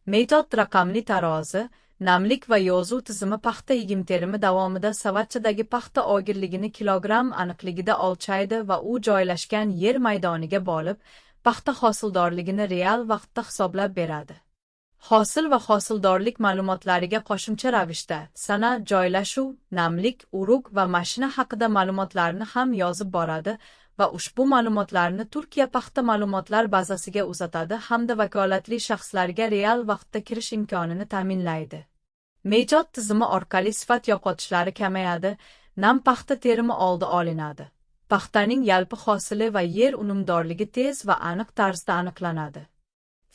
Metod raqamli tarozi, namlik va yozuv tizimi paxta yigim-terimi davomida savatchadagi paxta og'irligini kilogramm aniqligida olchaydi va u joylashgan yer maydoniga bo'lib, paxta hosildorligini real vaqtda hisoblab beradi. Hosil va hosildorlik ma'lumotlariga qo'shimcha ravishda sana, joylashuv, namlik, urug' va mashina haqida ma'lumotlarni ham yozib boradi va ushbu ma'lumotlarni Turkiya paxta ma'lumotlar bazasiga uzatadi hamda vakolatli shaxslarga real vaqtda kirish imkonini ta'minlaydi. Metod tizimi orqali sifat yo'qotishlari kamayadi, nam paxta terimi oldi olinadi. Paxtaning yalpi hosili va yer unumdorligi tez va aniq tarzda aniqlanadi.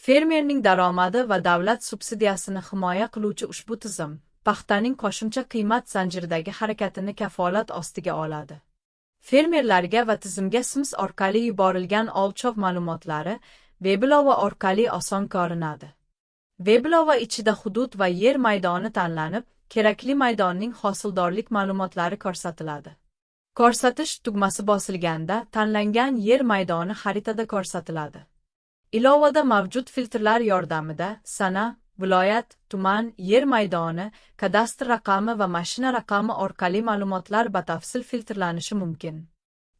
Fermerning daromadi va davlat subsidiyasini himoya qiluvchi ushbu tizim paxtaning qo'shimcha qiymat zanjiridagi harakatini kafolat ostiga oladi. Fermerlarga va tizimga SMS orqali yuborilgan olchov ma'lumotlari veb-ilova orqali oson ko'rinadi. Veb-ilova ichida hudud va yer maydoni tanlanib, kerakli maydonning hosildorlik ma'lumotlari ko'rsatiladi. Ko'rsatish tugmasi bosilganda tanlangan yer maydoni xaritada ko'rsatiladi. Ilovada mavjud filtrlar yordamida sana, viloyat, tuman, yer maydoni, kadastr raqami va mashina raqami orqali ma'lumotlar batafsil filtrlanishi mumkin.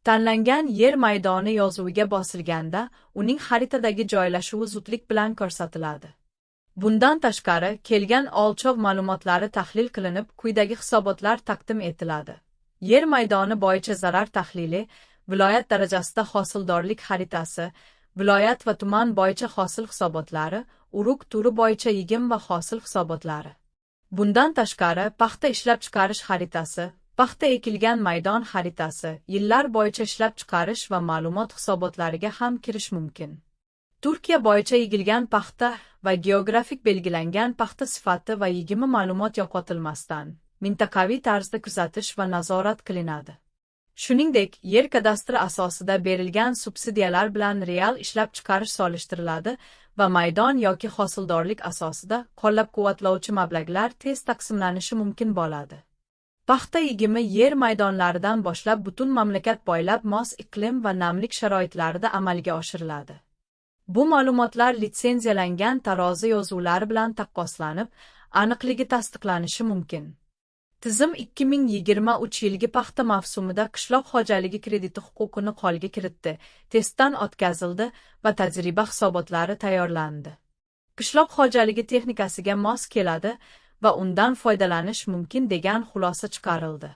Tanlangan yer maydoni yozuviga bosilganda uning xaritadagi joylashuvi zudlik bilan ko'rsatiladi. Bundan tashqari, kelgan olchov ma'lumotlari tahlil qilinib, quyidagi hisobotlar taqdim etiladi. Yer maydoni bo'yicha zarar tahlili, viloyat darajasida hosildorlik xaritasi, viloyat va tuman bo'yicha hosil hisobotlari, urug' turi bo'yicha yigim va hosil hisobotlari. Bundan tashqari, paxta ishlab chiqarish xaritasi, paxta ekilgan maydon xaritasi, yillar bo'yicha ishlab chiqarish va ma'lumot hisobotlariga ham kirish mumkin. Turkiya bo'yicha yigilgan paxta va geografik belgilangan paxta sifati va yigimi ma'lumot yo'qotilmasdan, mintaqaviy tarzda kuzatish va nazorat qilinadi. Shuningdek, yer kadastri asosida berilgan subsidiyalar bilan real ishlab chiqarish solishtiriladi va maydon yoki hosildorlik asosida qo'llab-quvvatlovchi mablag'lar tez taqsimlanishi mumkin bo'ladi. Paxta yigimi yer maydonlaridan boshlab butun mamlakat bo'ylab mos iqlim va namlik sharoitlarida amalga oshiriladi. Bu ma'lumotlar litsenziyalangan tarozi yozuvlari bilan taqqoslanib, aniqligi tasdiqlanishi mumkin. Tizim 2023 yilgi paxta mavsumida qishloq xo'jaligi krediti huquqini qo'lga kiritdi, testdan o'tkazildi va tajriba hisobotlari tayyorlandi. Qishloq xo'jaligi texnikasiga mos keladi va undan foydalanish mumkin degan xulosa chiqarildi.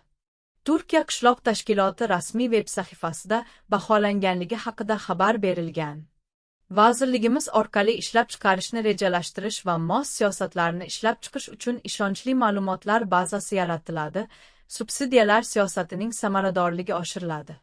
Turkiya qishloq tashkiloti rasmiy veb sahifasida baholanganligi haqida xabar berilgan. Vazirligimiz orqali ishlab chiqarishni rejalashtirish va mos siyosatlarni ishlab chiqish uchun ishonchli ma'lumotlar bazasi yaratiladi, subsidiyalar siyosatining samaradorligi oshiriladi.